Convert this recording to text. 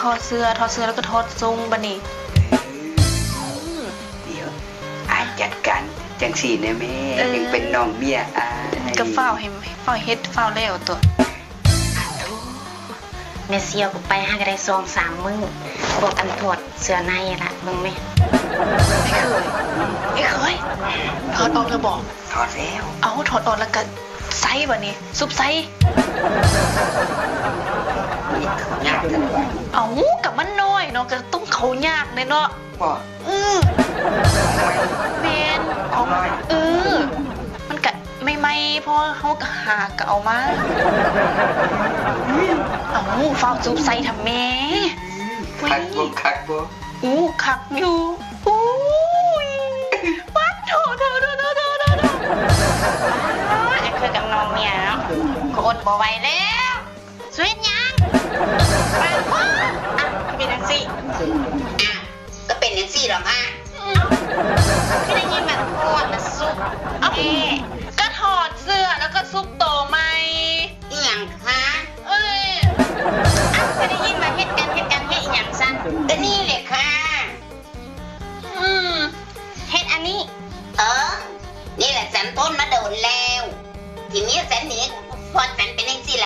ຖອດເສື້ອ ຖອດເສື້ອແລ້ວກໍຖອດສົ້ງບາດນີ້. ເອີ ດຽວອ້າຍຈັດການຈັ່ງຊີ້ແນ່ແມ່. ເອີ ຍັງເປັນນ້ອງເມຍອ້າຍ ກໍຟ້າວໃຫ້ ຟ້າວເຮັດຟ້າວແລ້ວຕົວະ. ໂອ້ ແມ່ສ່ຽວກໍໄປຫາກໍໄດ້ສອງສາມມື້ ພວກອັນຖອດເສື້ອໃນລະ ເບິ່ງແມ່. ອ້າຍເຂີຍ ອ້າຍເຂີຍ ຖອດອອກແລ້ວບໍ? ຖອດແລ້ວ. ເອົາ ຖອດອອກແລ້ວກໍໃສ່ບາດນີ້ ສຸບໃສ່. ຍາກຈັງຫວະ. ເອົາ ກໍມັນນ້ອຍເນາະ ກໍຕ້ອງເຂົ້າຍາກແນ່ເນາະ. ບໍ່ ອື ແມ່ນ ຂອງ ເອີ ມັນກະໃໝ່ໆ ເພາະເຮົາກະຫາກະເອົາມາ. ເອົາ ຟ້າວຈຸບໃສ່ທຳແມ່. ຄັກບໍ່ ຄັກບໍ່? ອູ ຄັກຢູ່. ອູ້ຍ ປັດໂທ ໂທ ໂທ ໂທ ໂທ ໂທ ໂທ ອ້າຍເຂີຍກັບນ້ອງເມຍເນາະ ກໍອົດບໍ່ໄຫວແລ້ວ. ສູເຮັດຫຍັງ? ປາກຄວາມ. ອ້າວ ຄືເປັນຈັ່ງຊີ້? ອ້າວ ກໍເປັນຈັ່ງຊີ້ດອກ. ອ້າວ ຄືໄດ້ຍິນວ່າຖອດແລ້ວສຸບ. ເອົ້າ ແມ່ ກໍຖອດເສື້ອແລ້ວກໍສຸບໂຕໃໝ່. ອີ່ຫຍັງຄະ? ເອີຍ ອ້າວ ຄືໄດ້ຍິນວ່າເຮັດກັນ ເຮັດກັນ ເຮັດອີ່ຫຍັງຊັ້ນ? ກໍນີ້ແຫຼະຄະ. ອືມ ເຮັດອັນນີ້. ເອີ ນີ້ແຫຼະ ສັນທົນມາດົນແລ້ວ ທີ່ເມຍສັນໜີ ພອດສັນເປັນຈັ່ງຊີ້ລະ.